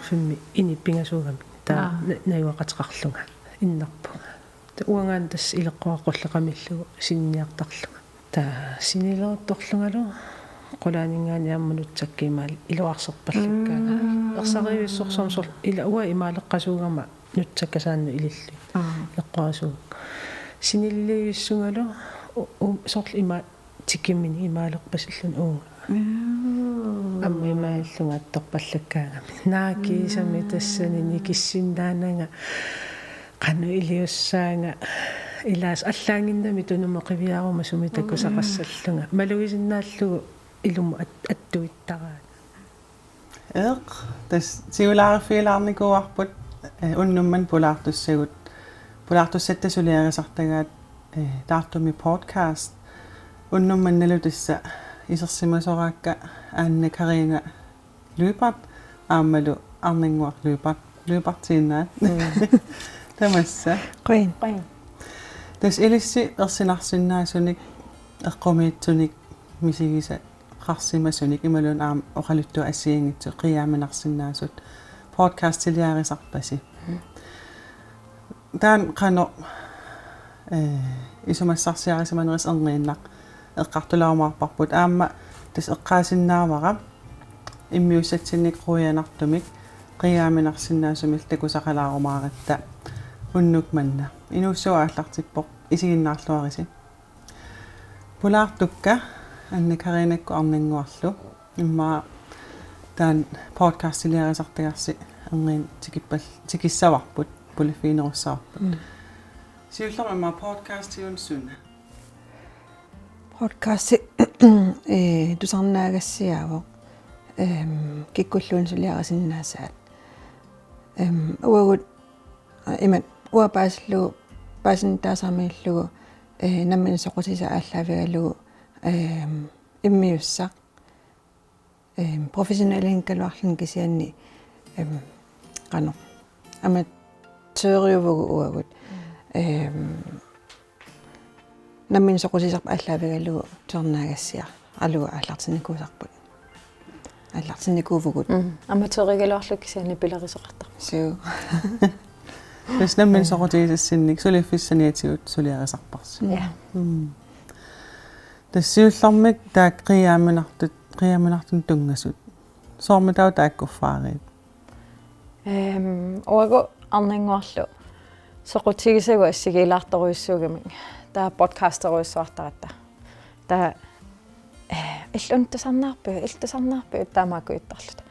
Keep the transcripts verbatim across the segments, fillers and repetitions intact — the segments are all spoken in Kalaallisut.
Fimmi ini pingasuugami. Taava Aa. na-, najugaqateqarlunga. Innarpunga. Taava uangaana tassa ileqqoqaqqulleqamillugu sinniartarlunga. Taava sinileruttorlungalu qulaaninngaanniit aamma nutsakka imaal iluarserpallakkaanga. Mm. Ersarivissorsuarmik soorlu ila uanga imaaleqqasuugama nutsakka saannut ilillugit. Aa. Ileqqoqasuugama. Sinillivissungalu u-, u-, soorlu ima tikimini imaalerpasilluni uunga. Aa. Aamma imaallunga attorpallakkaangami. Naa kiisami Mm. tassani nikissinnaananga qanoq iliussaanga ilaasa allaanginnami tunumut qiviaruma sumi takusaqassallunga. Mm. Malugisinnaallugu ilumut at-, attuittaraanga. Eq, tassa siulaariffigilaarnikuuarput, eh, unnuk manna pulaartussagut, pulaartussatta suliarisartagaat, eh, Taartumi podcast. Unnuk mannalu tassa isersimasoraakka Anne Karina Lyberth aammalu Arnannguaq Lyberth, Lyberthiinnaat. Mm. Tamassa. Qujan. Qujan. Tassa ilissi ersinarsinnaasunik, eqqumiitsunik, misigisaqarsimasunik imaluunniit aamma oqaluttuat assigiinngitsut qiiaamminarsinnaasut podcastiliarisarpasi. Mm. Taanna qanoq, eh, isumassarsiarisimanerisa erniinnaq eqqartularumaarparput. Aamma tassa eqqaasinnaavara immiussatsinnik quianartumik qiiaamminarsinnaasumillu takusaqalaarumaaratta unnuk manna. Inuussuaq aallartippoq, isiginnaarluarisi. Pulaartukka Anne Karinakkut Arnannguarlu. Immaqa taanna podcastiliarisartagarsi erniinnaq tikippal-, tikissavarput, puliffiginerussavarput. Mm. Siullermik aamma podcasti una suna? Podcasti, eh, tusarnaagassiaavoq, ehm, kikkulluunniit suliarisinnaasaat. Ehm, uagut, eh, imatut uanga paasillugu, paasinnittaasaramillugu, eh, nammineq soqutigisaq aallaavigalugu, ehm, immiussaq. Ehm, professionelinngikkaluarluni kisianni, ehm, qanoq. Amatøriuvugut uagut. Mm. Ehm, nammineq soqutigisarput aallaavigalugu tusarnaagassiaralugu aallartinnikuusarput. Aallartinnikuuvugut. Mm. Amatøriugaluarlugu kisianni pilerisoqartarpoq. Suu. Tassa nammineq soqutigisassinnik suliffissap saniatigut suliarisarparsi. Ja. Mm. Tassa siullermik taakku qiiaamminartut, qiiaamminartunut tunngasut. Soormitaava taakku uffaariit? Ehm, uagut Arnannguarlu soqutigisagut assigiilaartorujussuugamik. Taava podcasterujussuartaratta. Taava, eh, illit una tusarnaarpiuk, illit tusarnaarpiuk taamaakujuttarluta.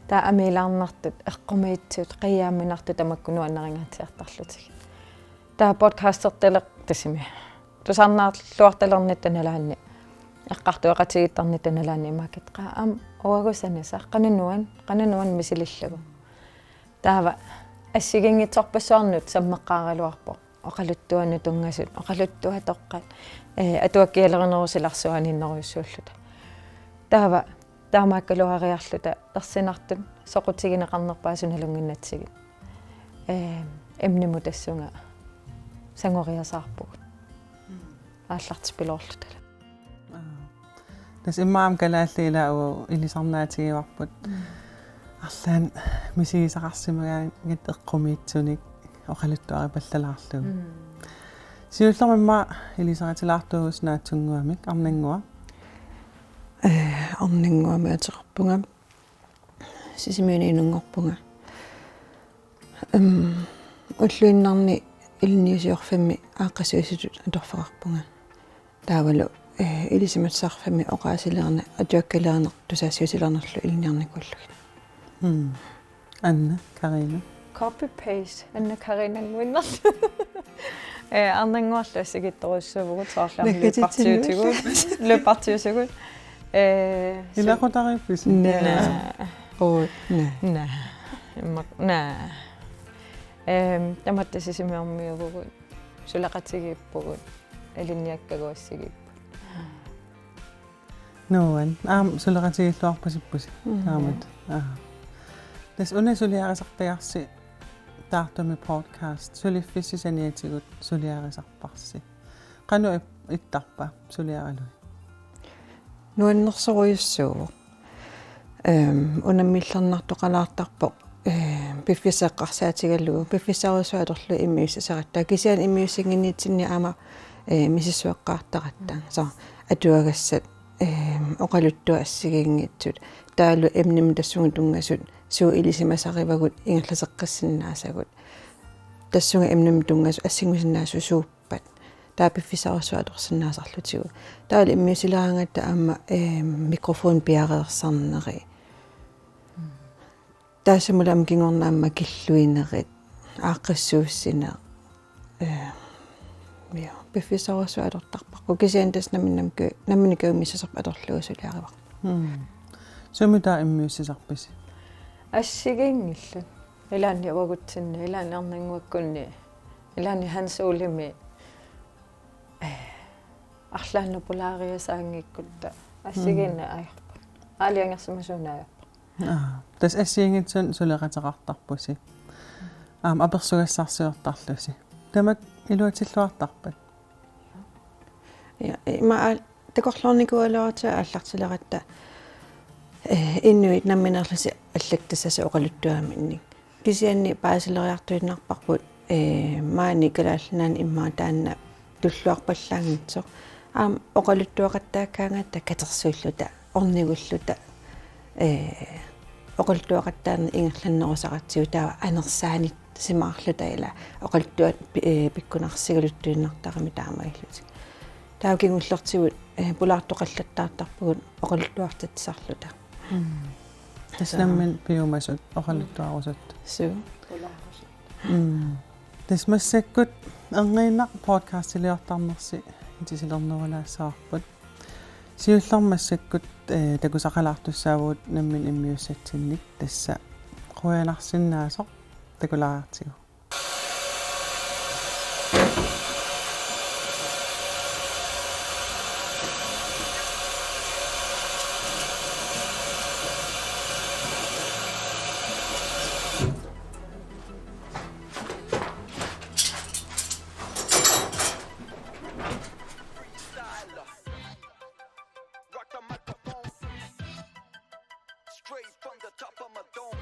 Taava amiilaarnartut, eqqumiitsut, qiiaamminartut tamakku nuannarigaatsiartarlutigit. Taava podcastertaleq tassami. Tusarnaarluartalernitta nalaanni. Eqqartueqatigiittarnitta nalaanni imaakka qaa aamma uagut sanisaq qanoq nuann-, qanoq nuann misilillugu. Taava assigiinngitsorpassuarnut sammeqqaaraluarpoq. Oqaluttuanut tunngasut, oqaluttuatoqqat, eh, atuakkialerinerup silarsuaniinnerujussuulluta. Taava taamaakkaluariarluta ersinartut soqutigineqarnerpaasut nalunnginnatsigit. Ehm, emnemut tassunga sangoriasaarpugut. Mm. Aallartipiloorluta. Aa. Tassa immaqa aamma kalaallit ilaa uagut ilisarnaatigivarput. Mm. Arlaannik misigisaqarsimagaangatta eqqumiitsunik oqaluttuaripallalaarlugu. Mm. Siullermik immaqa ilisaritilaartuuvusi naatsunnguamik, Arnannguaq. Eh, Arnannguamik ateqarpunga. Sisimiuni inunngorpunga. Em, ulluinnarni ilinniusiorfimmi aaqqissuisutut atorfeqarpunga. Taavalu, eh, ilisimatusarfimmi oqaasilerineq, atuakkalerineq, tusagassiuusilerinerlu ilinniarnikuullugit. Hmm. Anne Karina. Copy paste. Anne Karinannguinnarlu. Eh, Arnannguarlu assigiittorujussuuvugut, soorlu aamma Nakkatitsinnut. Lyberthiusugut. Lyberthiusugut. Eh, su- Ilaqutariippisi? Naa. Naa. Oo, naa. Naa. Immaqa, naa. Ehm, tamatta Sisimiormiuuvugut. Suleqatigiippugut. Ilinniakkagut assigiipput. Nuann. Aamma suleqatigiilluarpasippusi. Mhm. Taamatut. Aa. Tassa una suliarisartagarsi Taartumi podcast. Suliffissap saniatigut suliarisarparsi. Qanoq ip-, ittarpa suliaralugit? Nuannersorujussuuvoq. Ehm, unammillernartoqalaartarpoq eh, piffissaq eqqarsaatigalugu, piffissarujussuaq atorlugu immiussisaratta. Kisianni immiussinnginnitsinni aamma, eh, misissueqqaartaratta. Mm. Soorlu atuagassat, eh, oqaluttuat assigiinngitsut. Taavalu emnemik tassunga tunngasut, suut ilisimasarivagut ingerlateqqissinnaasagut. Tassunga emnemik tunngasut assigiinngissinnaasut suuppat. Taava piffissarujussuaq atorsinnaasarlutigu. Taavalu immiussileraangatta aamma, eh, mikrofoni piareersarneri. Taassumali aamma kingorna aamma killuinerit, aaqqissuussineq. Eh, ja, piffissarujussuaq atortarparput. Kisianni tassa nammineq-, nammineq immiussisarput atorlugu suliarivarput. Mm. Sumi taava immiussisarpisi? Assigiinngillat. Ilaanni uagutsinni, ilaanni Arnannguakkunni, ilaanni Hans Olemi, eh, arlaannut pulaariasaanngikkutta assigiinneq ajorput. Aalajangersimasuuneq ajorput. Aa, tassa assigiinngitsunik suleqateqartarpusi. Aamma apersugassarsiortarlusi. Tamakku iluatsilluartarpat? Ja, ima aal-, takorloornikuugaluaratsigu aallartileratta, eh, inuit nammineerlusi allattassasut oqaluttuaminnik. Kisianni paasileriartuinnarparput, eh, maani Kalaallit Nunaanni immaqa taanna tulluarpallaanngitsoq. Aamma oqaluttuaqattaakkaangatta katersuilluta, ornigulluta, eh, oqaluttuaqattaarneq ingerlannerusaratsigu taava anersaanit- simaarluta ila oqaluttuat pi-, eh, pikkunarsigaluttuinnartaramik taamaalillutik. Taava kingullertigut, eh, pulaartoqallattaartarpugut oqaluttuartitsisarluta. Mm. Tassa nammineq piumasut oqaluttuarusuttut. Suu. Mm. Tassa massakkut erniinnaq podcastiliortarnersi itisilernerulaassavarput. Siullermik massakkut, eh, takusaqalaartussaavugut nammineq immiussatsinnik, tassa qujanarsinnaasoq takulaartigu. Rock the microphone. Straight from the top of my dome.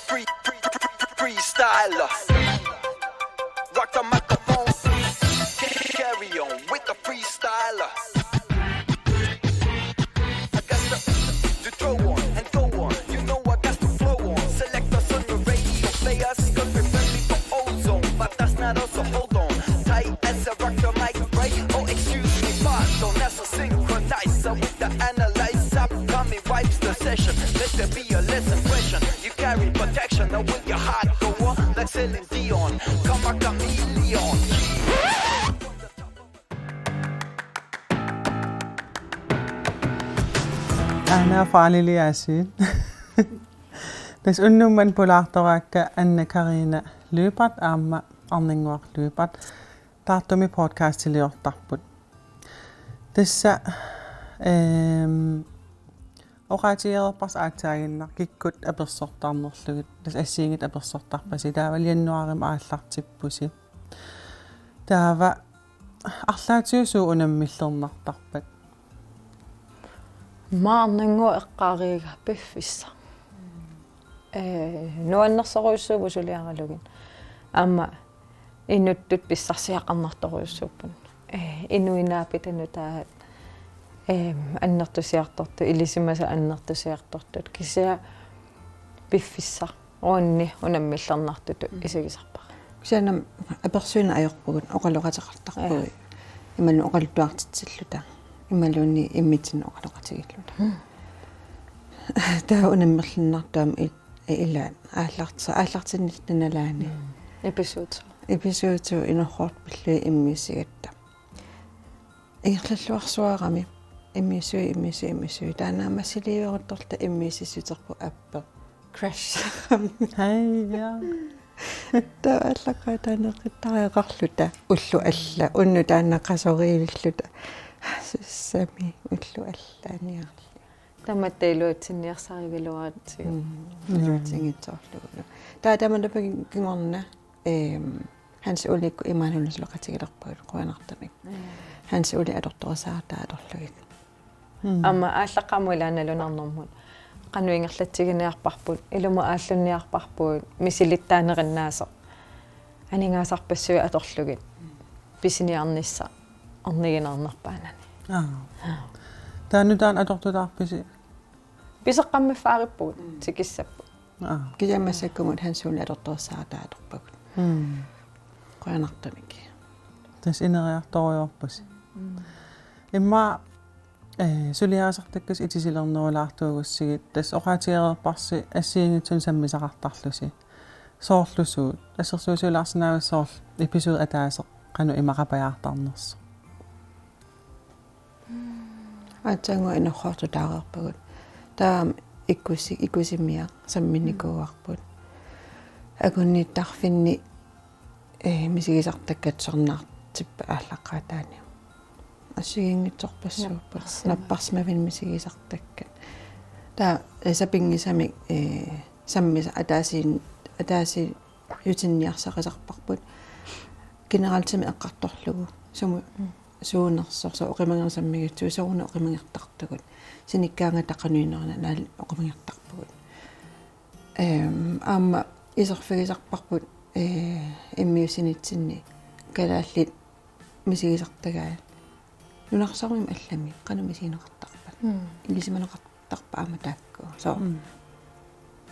Free, free, free, free, freestyler. Rock the microphone. Carry on with the freestyler. I got the to throw on and go on. You know I got the flow on. Selectors on the radio play us. Country friendly for ozone, but that's not us, so hold on. Tight as a rock the mic, right? Oh, excuse me, pardon. That's a synchronizer with the analyzer. Tommy wipes the session. Let there be a less impression. You carry protection, or will your heart go on like Celine Dion? Come a chameleon. Aana Farlili aasiit. Tassa unnuk manna pulaartoraakka Anna Karina Lyberth aamma Arnannguaq Lyberth. Taartumi podcastiliortarput. Tassa, ehm, oqaatigereerparsi aatsaaginnaq kikkut apersortarnerlugit, tassa assigiinngitsut apersortarpasi, taava januaarimi aallartippusi. Taava arlaatigut suut unammillernartarpat? Maani Arnannguaq eqqaariga piffissaq. Eh, nuannersorujussuuvoq suliaralugit. Aamma inuttut pissarsiaqarnartorujussuupput. Eh, inuit naapitanut taava, eh, annertusiartortut, ilisimasat annertusiartortut. Kisianni piffissaq uanni unammillernartutut Mm. isigisarpara. Kisianni aamma apersuineq ajorpugut, oqaloqateqartarpugut. Ja. Imaluunniit oqaluttuartitsilluta. Imaluunniit immitsinnut oqaloqatigilluta. Mm. Taava unammillernartut aamma i-, i-, ilaat aallarti-, aallartinnittut nalaani. Mm. Episode to. Episode to inorhoortut pillugit immiussigatta. Ingerlalluarsuarami. Immiussui, immiussui, immiussui. Taanna aamma assiliiveruttorluta immiussissuterput appeq. Crash. Hej, ja. Taava allaqqaataanneeqqittariaqarluta. Ullut allat. Unnuk taanna qasoriivilluta. Sussami ullut allaaniarli. Tamatta iluatsinniarsarigaluaratsigu. Mm. Mm. Iluatsinngitsoorlugulu. Taava tamanna kingorna, ehm, Hans Oleikkut imaanuna suleqatigilerpagut qujanartumik. Mm. Hans Ole atortorisaartaa atorlugit. Mm. Aamma aallaqqaammut ilaanni nalunarnermut qanoq ingerlatsiginiarparput, ilumut aallunniarparput, misilittaaneqannginnasoq. Aningaasarpassuit atorlugit pisiniarnissaq orniginarnerpaanani. Aa. Taanna taanna atortutaarpisi? Piseqqammerfaarippugut, mm, tikissapput. Aa. Kisianni massakkumut Hans Ole atortorsaartaa atorpagut. Mm. Qujanartumik. Tassa ineriartorujoorpasi. Mm. Immaqa, eh, suliarisartakkasi itisilernerulaartuugussigit, tassa oqaatigereerparsi assigiinngitsunik sammisaqartarlusi. Soorlu suut, assersuutigilaarsinnaavasi soorlu episode ataaseq qanoq imaqapajaartarnersoq. Aatsaannguaq inorxortutaareerpagut. Taava ikkussi-, ikkusimiaq samminikuuarput. Akunnittarfinni, eh, misigisartakkat tusarnaartippaat aallaqqaataaniit. Assigiinngitsorpassuupput. Napparsimavinni. Napparsimavinni misigisartakkat. Taava, eh, sapinngisamik, eh, sammisa-, ataasiin-, ataasiiutinniarsarisassarput. Generaltimi eqqartorlugu. Sumut, mm, suunersoq, soorlu oqimagerneq sammigatsigu, soorunami oqimagertartugut. Sinikkaangata qanoq ineriartornerani oqimagertarpugut. Ehm, aamma iserfigisarparput, eh, immiussinitsinni kalaallit misigisartagaat. Nunarsuarmi allami qanoq misigineqartarpat. Mm. Ilisimaneqartarpat aamma taakku. Soorlu. Mm.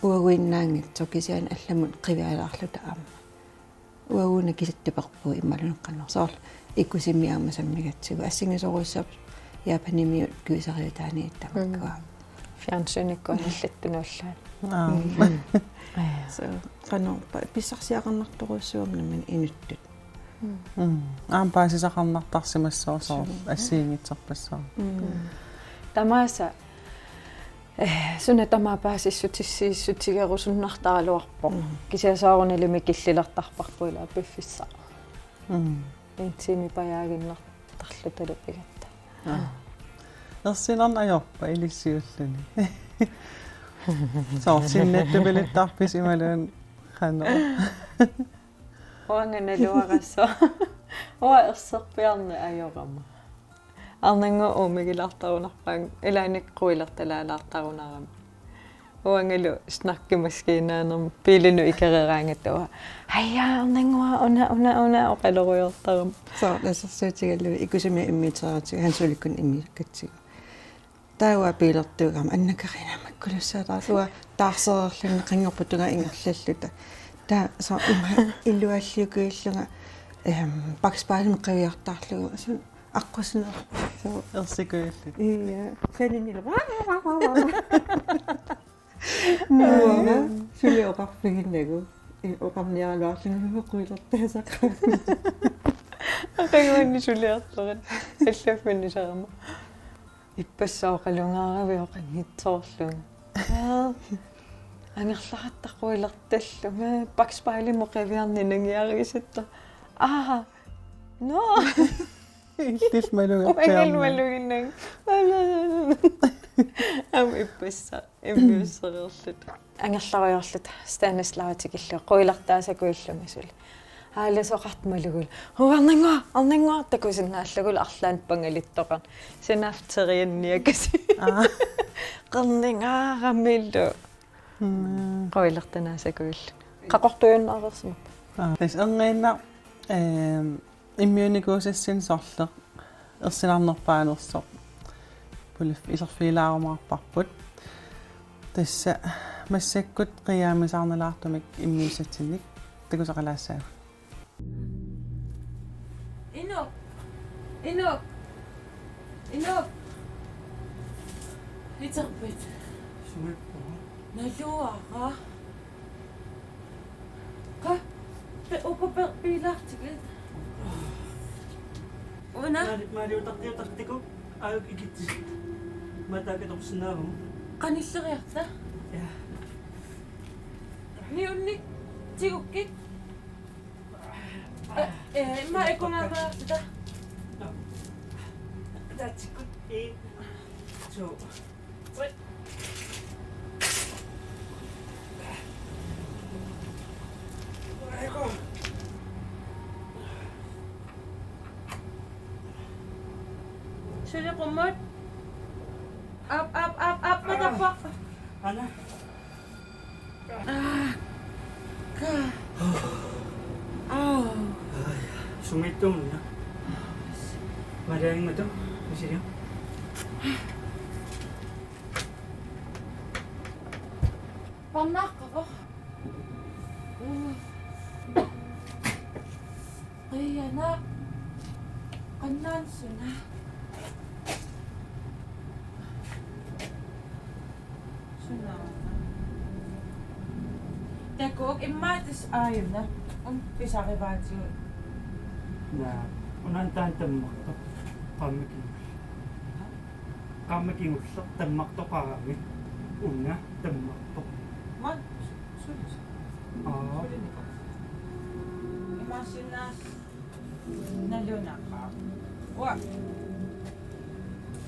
Uaguinnaanngitsoq kisianni allamut qivialaarluta aamma. Uaguuna kisittuperput imaluunniit qanoq. Soorlu ikkusimi aamma sammigatsigu. Assigisorujussuupput Japanimiut kuisariutaaniit tamakkua. Mm. Fjernsynikkut anallattut nuullaat. Aa. Mm. Aa. So, qanorpa pissarsiaqarnartorujussuuvoq nammineq inuttut. Mm. Mm. Aamma paasisaqarnartarsimassaaq soorlu. Suu. Assigiinngitsorpassuarnik. Mm. Mm. Tamaasa, eh, suna tamaat paasissutissiissutigerusunnartaraluarpoq. Mm. Kisianni soorunalimi killilertarparput ilaa piffissaq. Mm. En time pajaaginnartarlutalu pigatta. Aa. Ersinarneq ajorpa ilissiulluni? Soorlu sinnettupilittarpisi imaluunniit qanoq? Uanga naluarasoq. Uanga erserpiarneq ajorama. Arnannguaq uumigilaartarunarpaannga, ilaanni quilertalaalaartarunarami. Uangalu snakkemaskiinaanerma biilinut ikereeraangatta uanga: "Aja, Arnannguaq, una, una, una," oqalorujoortarama. Soorlu assersuutigalugu ikkusimi immiutereeratsigu, Hans Olekkut immiukkatsigu. Taava biilertuugama Anna Karina makkulussaataarlunga taarsereerlunga qanngorputunga ingerlalluta. Taava soorlu ima ilualliukujallunga, ehm, bakspejlimi qiviartaarlugu. Soorlu aqqusineq. Soorlu. Ersikujalluta. Ia. Saninilu. Nuanga suli oqarfiginnagu. I-, oqarniaraluarlunga quilertaasaqaanga. Aqaguani suliartorit. Allaffinni saama. Ippassaq oqalungaaravit oqanngitsoorlunga. Aa. Angerlaratta quilertallunga. Bakspejlimut qiviarneq nangiarigisatta. Aa. No. Illit malugerpiarneq. Uangalu maluginnanga. Aamma ippassaq immiussereerluta. Angerlarujoorluta Stanislav tikillugu quilertaasakujullunga suli. Aalasoqartoq malugulu: "Uu, Arnannguaq, Arnannguaq," takusinnaallugulu arlaannik pangalittoqarneq. Sinaaffa terianniakasi. Aa. Qerningaaramilu. Mm. Quilertanaasakujulluni. Qaqortujunnaareersimappat. Aa. Tassa erniinnaq, ehm, immiunnikuusassinnik sorleq ersinarnerpaanersoq pulif-, iserfigilaarumaarparput. Tassa massakkut qiiaamisaarnalaartumik immiussatsinnik takusaqalaassaagut. Inuk! Inuk! Inuk! Iterpit? Suippoq. Naluara. Qa, pe-, uku pe-, piilaartigit. Una? Maali-, maaliutartiutartigu, aajuku ikitsisut. Mataakit oqsinnaavunga. Qanilleriarta? Ja. Niunnik tigukkit? Eh, eh, immaqa ikungaarta. Taatsikkut. En, to, tre. Suli qummut. Aap, aap, aap, aap, matappoq. Ana. Aa. Ka. Au. Sumiittuunga. Marianngatu, misiliu. Parnaaqqavoq. Qiianaq. Qannaanissuna. Sunaana. Takuuk immaqa tassa aajuna. Una pisarivaatigut. Naa, una taanna tammartoq. Qaammat kingulleq. Qaammat kingulleq tammartoqarami. Una tammartoq. Mat, su-, suli. Aa. Sulinikoq. Imaassinnaavoq. Nalunaqaaq. Uanga.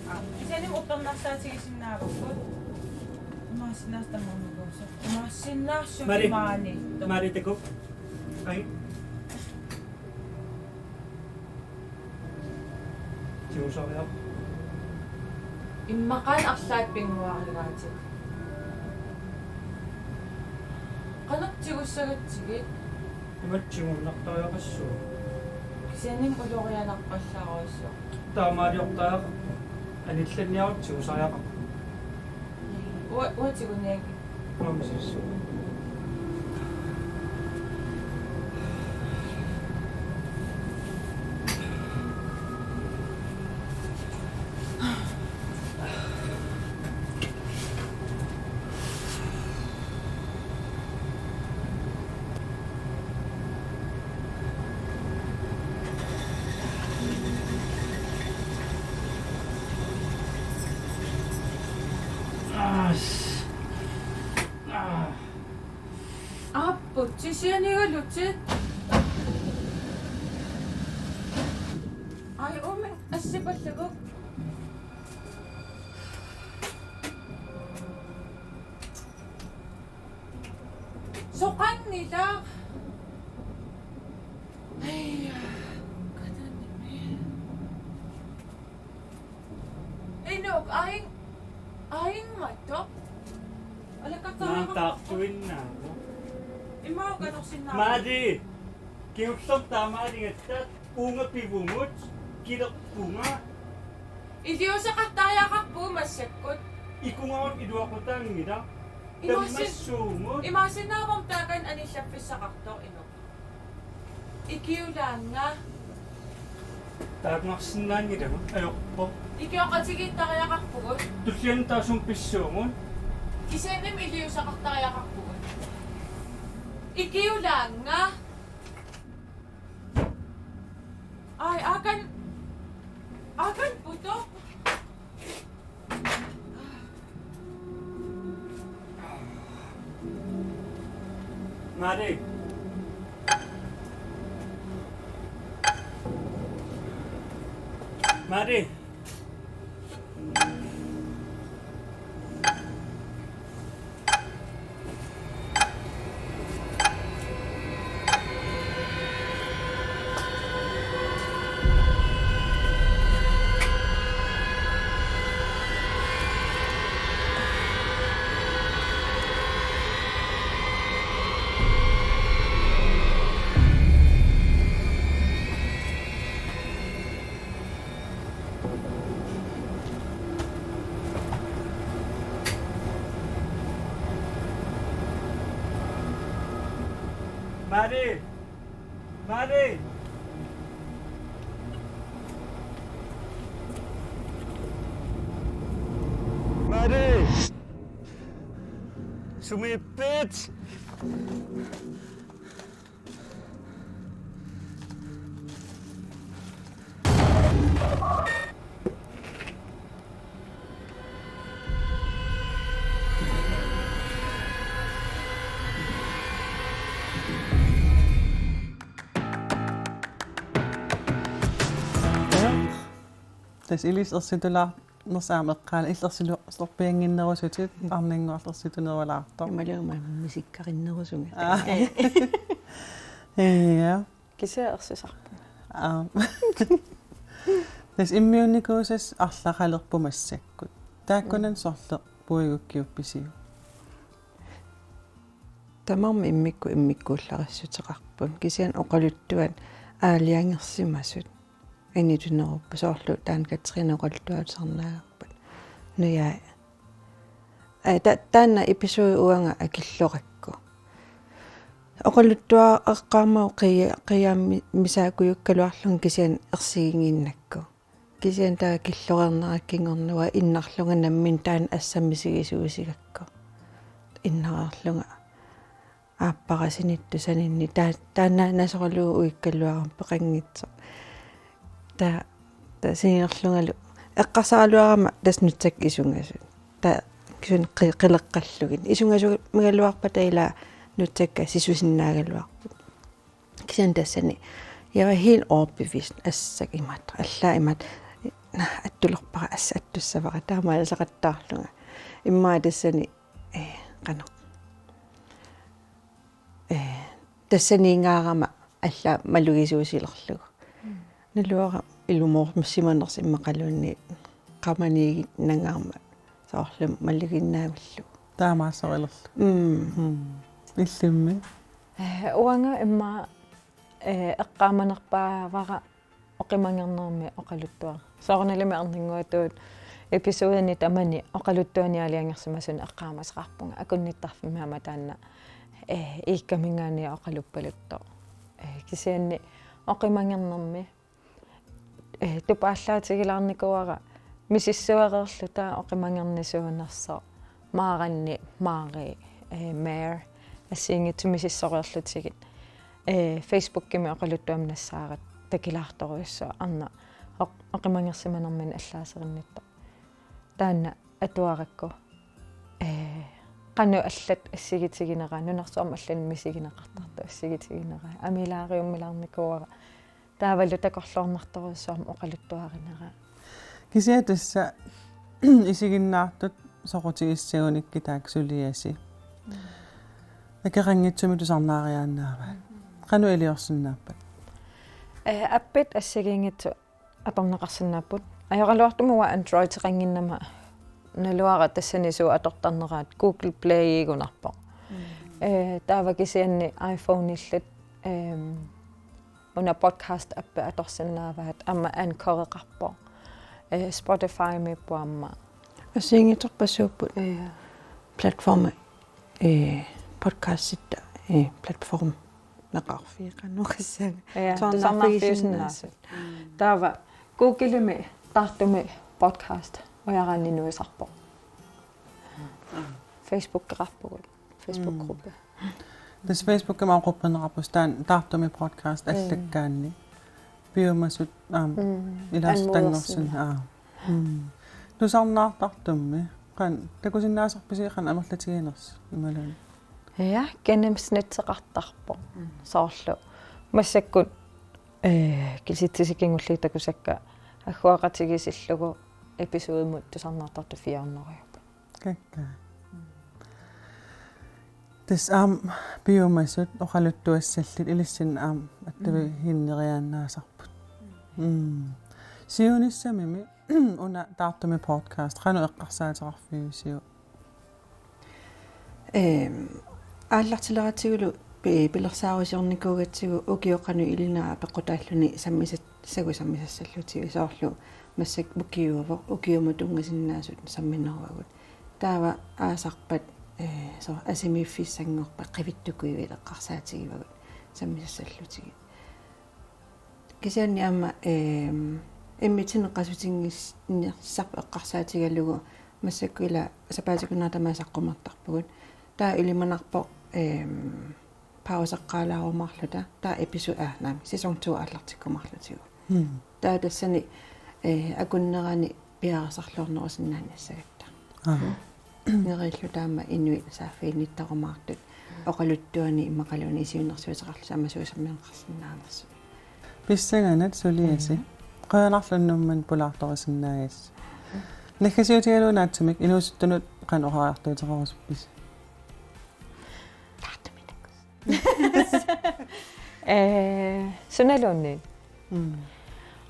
Aa, kisianni uppernarsaatigisinnaavakka. Imaassinnaavoq tamarmik uagut. Imaassinnaavoq Mari. Maani. Mari, takuuk. Ai. Tigusariaqarpoq. Immaqaana arlaat pinnguarigaatit. Qanoq tigussagatsigit? Imatut tiguinnartariaqassuugut. Kisiannimi ulorianarpallaarujussuaq. Taamaaliortariaqarpoq. Anillanniarutta tigusariaqarpoq. Ua-, uatigut niangi. Uanga misissuaq. Aa, s-, aa. Aapput, sisianigalutit. Ai, uumik assipallagu. Soqanngilaq. Ai, katanimi. Inuk, aing-, aingmatoq. Alakkartariaqarpoq. Naataartuinnaavoq. Immaqa atorsinnaavoq. Mari. Kingullermik taamaaligatta uunga pivungut kilerpunga. Iliuuseqartariaqarpugut massakkut. Ikungaarut iluaqutaanngilaq. Imaassin-, tammassuugut. Imaassinnaavoq taakani anillaffissaqartoq Inuk. Ikiulaannga. Taakkunarsinnaanngilanga ajorpoq. Ikioqatigiittariaqarpugut. Tulliani taassuma pissuugut. Kisiannimi iliuuseqartariaqarpugut. Ikiulaannga. Ai, akan. Akan putoq. Mari. Mari. Mari! Mari! Mari! Sumiippit? Tassa ilissi ersitulaarnersi aamma eqqaani illersorpiannginnerusutit arnannguaq ersitunerulaartoq. Imaluunniit misikkarinnerusunga. Aa. Ja. Kisianni ersisarpunga. Aa. Tassa immiunnikuusasi arlaqalerpoq massakkut. Taakkunani Mm. sorleq puigukkiuppisiuk? Tamarmik immikkut immikkuullarissuteqarput. Kisianni oqaluttuat aalajangersimasut. Anitunerupput soorlu taanna Katrine oqaluttuaat tusarnaagarput. Nujai. Ai, ta-, taanna episode uanga akillorakku. Oqaluttuaq eqqaamavut qia-, qiimmissaakujuukkaluarlunga kisianni ersiginnginnakku. Kisianni taava killoreernera kingorna uanga innarlunga nammineq taanna assami misigisuusigakku. Innarlunga aappara sinittusaninni taa-, taanna nasoralugu uikkaluarama peqanngitsoq. Taa-, taa siniorlungalu. Eqqarsaraluarama tassa nutsakka isungasut. Taa kisianni qi-, qileqqallugit. Isungasumigaluarpata ilaa nutsakka sisusinnaagaluarput. Kisianni tassani. Jeg var helt overbevist. Assakka imaattoq. Allaat imaattoq. Naa, attulerpara, assat attussavara. Taamaalisaqattaarlunga. Immaqa tassani, eh, qanoq. Eh, tassaniingaarama allaat malugisuusilerlugu. Mm. Naluara ilumoorsimanersoq immaqaluunniit qamaniiginnangaarmat soorlu maluginnaavillugu. Taamaassorilerlugu. Mm. Mm. Illimmi? Eh, uanga immaqa, eh, eqqaamanerpaavara oqimangernermi oqaluttuaq. Soorunalimi erninnguatut episodini tamani oqaluttuani aalajangersimasunik eqqaamasaqarpunga akunnittarfimmi aamma taanna, eh, iikkaminngaanniit oqaluppaluttoq. Eh, kisianni oqimangernermi, eh, tupaallaatigilaarnikuuara misissuereerluta oqimangernisuunersoq. Maaranni Maari, eh, Maer assigiinngitsut misissoreerlutigit. Eh, Facebookimi oqaluttuamik nassaarat takilaartorujussuaq arnaq oq-, oqimangersimanermini allaaserinnittoq. Taanna atuarakku, eh, qanoq allat assigitigineraat, nunarsuarmi allanik misigineqartartut assigitigineraat, amiilaariummilaarnikuuara. Taavalu takorloornartorujussuarmik oqaluttuarinera. Kisianni tassa isiginnaartut soqutigissagunikkit taakku suliasi. Mm. Akeqanngitsumik tusarnaariaannaavaat. Mm. Qanoq iliorsinnaappat? Eh, appit assigiinngitsut atorneqarsinnaapput. Ajoraluartumik uanga Androideqannginnama naluara tassani suut atortarneraat Google Playigunarpoq. Mm. Eh, taava kisianni iPhoneillit, ehm, una podcast appi atorsinnaavaat aamma Anchoreqarpoq. Eh, Spotifymiippoq aamma. Assigiinngitsorpassuupput. Ja. Platformi, eh, podcastitta, eh, platform. Naqarfiiqanuqissaanga. Ja, tusarnaarfigisinnaasut. Tusarnaarfigisinnaasut. Mm. Taava Googlemi Taartumi podcast ujaraanni nuisarpoq. Mm. Facebookeqarpugut. Facebook-gruppe. Mm. Tassa Facebookimi aamma gruppineqarpusi taanna Taartumi podcast. Mm. Allakkaanni. Piumasut aamma. Mm. Ilaassutanngorsinnaasut. Anmodersinnaasut. Aa. Mm. Tusarnaartartummi. Qanoq takusinnaasarpisi qanoq amerlatiginersut imaluunniit? Ja, gennemsnitseqartarpoq. Mm. Soorlu. Massakkut, eh, kisitsisik kingulliit takusakka agguaqatigiissillugu episodemut tusarnaartartut fire hundrede. Kakkaak. Tassa aamma piumasut oqaluttuassallit ilissinnut aamma attavigiinneriaannaasarput. Mm. Siunissamimi una Taartumi podcast qanoq eqqarsaateqarfigisiuk? Ehm, aallartileratigut pi-, pilersaarusiornikuugatsigu ukioq qanoq ilinera peqqutaalluni sammisat-, sagut sammisassallutigu soorlu massakkut ukiuuvoq, ukiumut tunngasinnaasut sammineruagut. Taava aasarpat, eh, soorlu asimiiffissanngorpat qivittukuivit eqqarsaatigivagut sammisassallutigit. Kisianni aamma, ehm, immitsinnut qasutinngis-, -nersarput eqqarsaatigalugu massakkut ila sapaatip-akunnera tamaat saqqumertarpugut. Taava ilimanarpoq, ehm, pauseqqaalaarumaarluta. Taava episode, aa, naamik, sæson to aallartikkumaarlutigu. Mm. Taava tassani, eh, akunnerani piareersarluarnerusinnaanissagatta. Aa. Neriulluta aamma inuit saaffiginnittarumaartut oqaluttuani immaqaluunniit siunnersuuteqarlutik aamma suut sammineqarsinnaanersut. Pissanganaq suliasi. Mm. Qujanarlu Nuummi pulaartorisinnaagassi. Naggasiutigalugu naatsumik inuusuttunut qanoq oqariartuuteqarusuppisi? Taartumik takuss. Eh, sunaluunniit. Mm.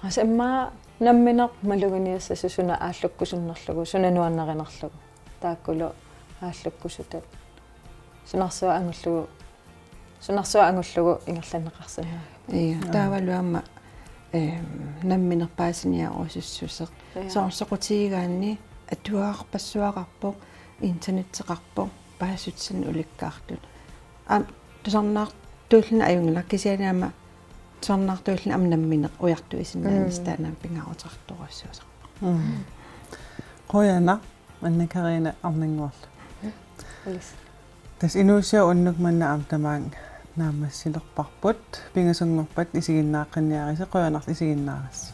Tassa immaqa nammineq maluginiassasoq suna aallukkusunnerlugu, suna nuannarinerlugu. Taakkulu aallukkusutat. sunarsuaq angullugu, sunarsuaq angullugu ingerlanneqarsinnaavoq. Ja, taavalu aamma, ehm, nammineq paasiniarusussuseq. Ja. Soorlu soqutigigaanni atuarpassuaqarpoq, internetteqarpoq, paasissutsinni ulikkaartut. Aamma tusarnaartuulluni ajunngilaq, kisianni aamma tusarnaartuulluni aamma nammineq ujartuisinnaanissaa. Mm. Taanna aamma pingaaruteqartorujussuusarpoq. Mm. Qujanaq, Anne Karina Arnannguarlu. Yes. Tassa inuusuttut unnuk manna aamma tamaanga naammassilerparput, pingasunngorpat isiginnaaqqinniarisi, qujanarlu isiginnaarassi.